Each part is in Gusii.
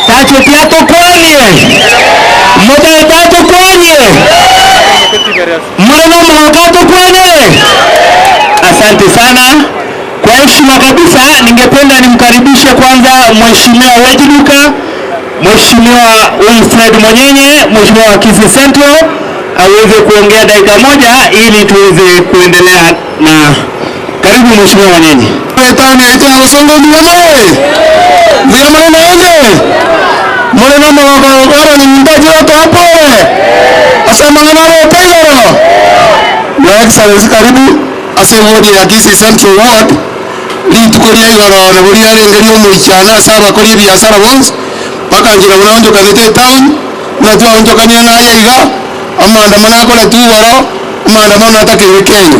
Tacheti atokwanie, Motaete atokwanie, More nomogoko atokwanere. Asante sana. Kwa heshima kabisa, ningependa nimkaribishe kwanza Mheshimiwa Wejiduka, Mheshimiwa Wilfred Monyenye, Mheshimiwa wa Kisii Central aweze kuongea dakika moja ili tuweze kuendelea na. Karibu Mheshimiwa Monyenye. Etaoni yaito ya Bosongo mbuya more? Mbuya more naende? More nomogoko bw'abanyinto chigotoa pole ase amang'ana agoeta igoro? Your Excellency karibu ase eward ya Kisii Central Ward, rituko ria igoro nabo riarenge riomoichano ase abakori ebiasara bonsi, bakanchera buna aonchokanete etown, buna twaonchokanire naye iga, amaandamano akoretwe igoro, amaandamano atakeire Kenya.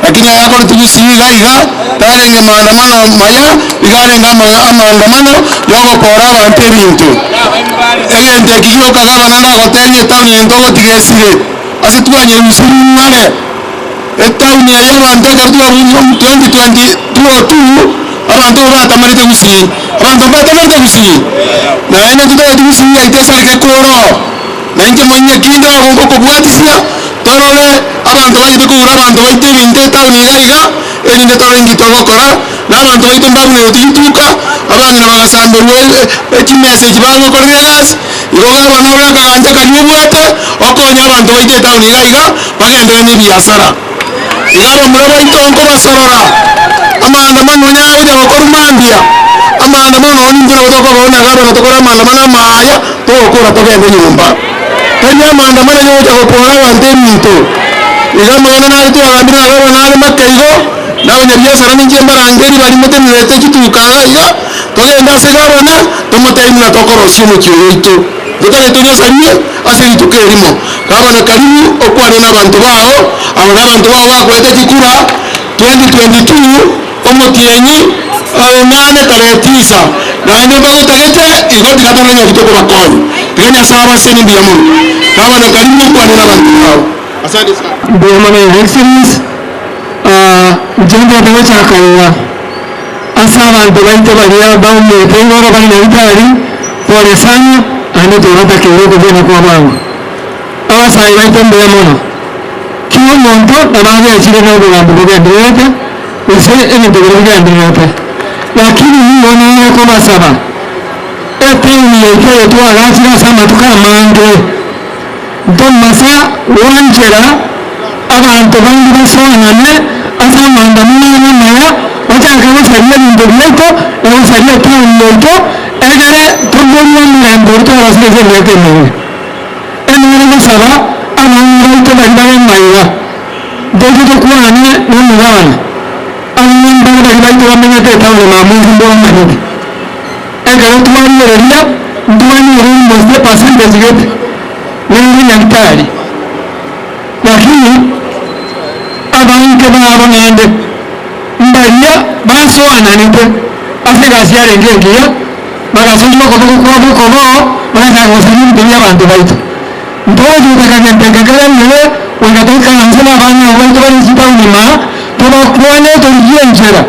Lakini ayakoretwe gusii iga iga, tarenge maandamano maya, iga arenge amaandamano yogokora abanto ebinto. Egento eki gioka gavana ndagotebie etown eye ntogotiga esire, ase twanyerusirie ng'are. Etauni eye abanto ekero twaburirwe 2020 202 abanto igo batamerete gusii. Abanto mbatamerete gusii? Naende ntotageti gusii yaito esareke koroo. Na inche monyene kinde abo ngokobwatisia torore abanto bachete koura abanto baito ebinto etauni iga iga, erinde torore inki togokora, na abanto baito mbabunereti rituka, abang'ina bagasamberwa chimesa echi bagokorera egasi. Igo gavana ore akagancha karia obwate, okonye abanto baito etauni iga iga bagenderere nebiasara. Iga abamura baito nkobasorora amaandamano onye agocha gokorwa mambia, amaandamano nonye intwe nabo tokoba buna gavana tokore amaandamano amaya togokora togende nyomba. Tari amaandamano aye ogocha gokora abanto ebinto. Iga amang'ana nare twagambire na gavana are make igo, na abanyabiasara ninche mbarangerie baria motenerete chituka iga iga, togende ase gavana tomotebie buna tokorosia omochie oyo oito. Totagete onyosarie ase rituko erimo. Gavana karibu okwane nabanto bao, aba nabanto bao bakoete chikura 2022 omotienyi oenane tarehe tisa, naende mbagotagete igo tiga torore ng'aki tokobakonya. Tiga Nyasae abasenie mbuya mono. Gavana karibu okwane nabanto bao. Asante sana. Mbuya mono Your Excellency. Inche ntagete gochaka iga ase abanto baito baria baumete igoro bare nyagetari, pole sana naende twabatakeire okobwena kwa bwango. Abasae baito mbuya mono, kera omonto nabo agechire na obogambi bogendererete gose ebinto biria bigendererete, lakini nigo nare kobasaba etauni yaito eye twagachire ase amatuko amange, Ntomasa gwanchera abanto bande basoanane ase amaandamano aya amaya, bachake gosaria ebinto biaito na gosaria etaoni yaito, egere toborwe omorembe oria twarosire ase emiaka emenge. Enare gosaba abana baito baria bare maiga, ntoche tokwane nomogabana, abana mbare baria baito bamenyete etaoni mamusu mbamanyete. Ekero twarigereria, ntwanyora almost epercentage gete nere nyagetari, lakini abange babo naende mbaria basoananete ase egasi yarenge engiya, bagasoria okoboko kwabo okoboo, bagachaka gosaria ebinto bia abanto baito. Ntogotuka kagento eke kare nere goika toikaranse na abana aba baito bare chitauni maa, tobakwane torigie enchera.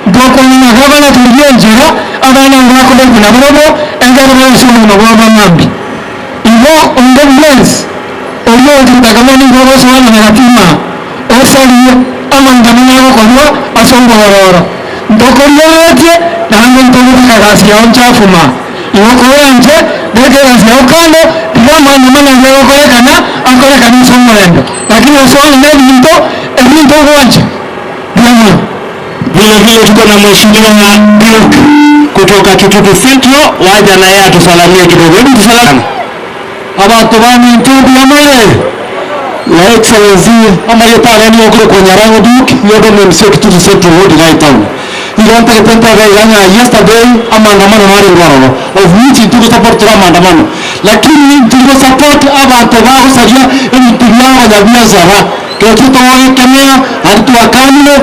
Ntokwana na gavana torigie enchera abana aba bakobekwa nabarabwo ekero bare ase obogima bwabo bwa mambia. Igo onde bwensi oria ogotuta kama nigo ogosoana na gatima osarie amang'ana agokorwa ase obororo. Ntokorigereretie naende ntogobeka egasi yao nchafu ma. Igo koranche beka egasi yao kando, tiga amang'ana aria agokorekana akorekane ase omorembe, lakini osoane nebinto ebinto ogwancha. Mbuya mono. Vile vile tuko na Mheshimiwa Duke kutoka Kitutu Central, waja na yeye atusalamie kidogo. Hebu tusalamie. Abanto baminto mbuya more? Your Excellency, amarieta aria nigo okorokwa Nyarango Duke, nigo ore omo MC o Kitutu Central Ward iga etown. Igo ntagete ntebe iga ng'a yesterday amaandamano narenge ororo, of which intwe gosupport tore amaandamano, lakini ntiri gosupport abanto bagosaria ebinto bia abanyabiasara. Tochie togokemea naende twakanire,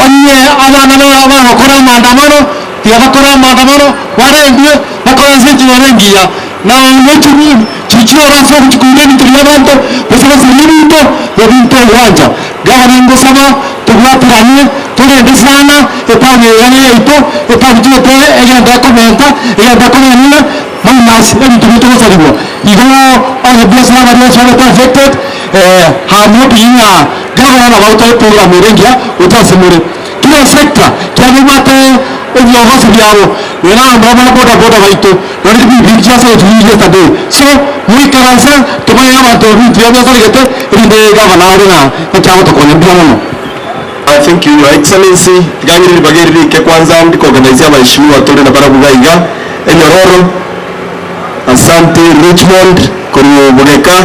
onye abana bagokora amaandamano, tiga bakore amaandamano, barendwe. Bakore ase enchera engiya, na ne chibuni chichire ase ogochia koira ebinto bi'abanto, gose gosaria ebinto, ebinto ogwancha. Gavana ngosaba tobwateranie, togende sana, etown eye neyaito, etown toete egento ekomenta, egento ekomenera, minus ebinto biaito gosarigwa. Igo onye biasara baria bonsi babete affected, I'm hoping ng'a gavana nabo agotoa eprogram ere engiya gocha ase more. Kera esector kiabebwate ebiongozi biabo, nonya na abamura ba boda boda baito, nonye chipikipiki chiase gotunywa yesterday. So, moikaranse tomanye abanto ebinto biabo biasaregete erinde gavana are ng'a naki agotokonya. Mbuya mono. Thank you your Excellency, tiga ng'ire ribaga eri rike kwanza ndi koorganize abaheshimiwa tore nabarabwo iga iga, Enyororo, Asante Richmond korwa Bogeka,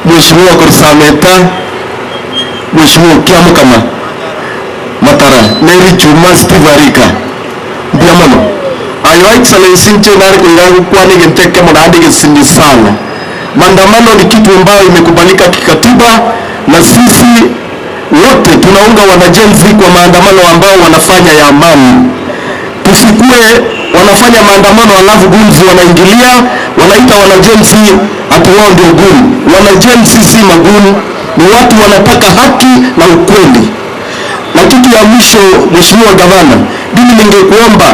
Mheshimiwa korwa Sameta, Mheshimiwa Kiamokama Matara ne Richuma Steve Arika. Mbuya mono. Your Excellency inche nare koira gokwana egento ekemo naende egesinyi sana. Maandamano ni kitu ambayo imekubalika kikatiba na sisi wote tunaunga wana Gen Z kwa maandamano ambao wanafanya ya amani. Tusikue wanafanya maandamano alafu goons wanaingilia wanaita wana Gen Z ati wao ndio goon. Wana Gen Z si magoon, ni watu wanataka haki na ukweli. Na kitu ya mwisho, Mheshimiwa Gavana, mimi ningekuomba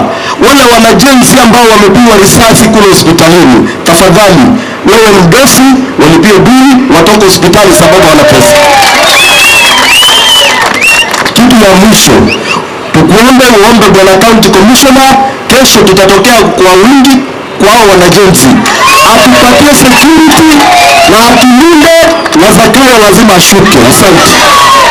wale wana Gen Z ambao wamepigwa risasi kule hospitalini, tafadhali wewe mdosi, walipie bili watoke hospitali sababu wana pesa. Kitu ya mwisho tukuombe uombe bwana county commissioner, kesho tutatokea kwa wingi kwao wana Gen Z, atupatie security na atulinde, na Zakayo lazima ashuke. Asante.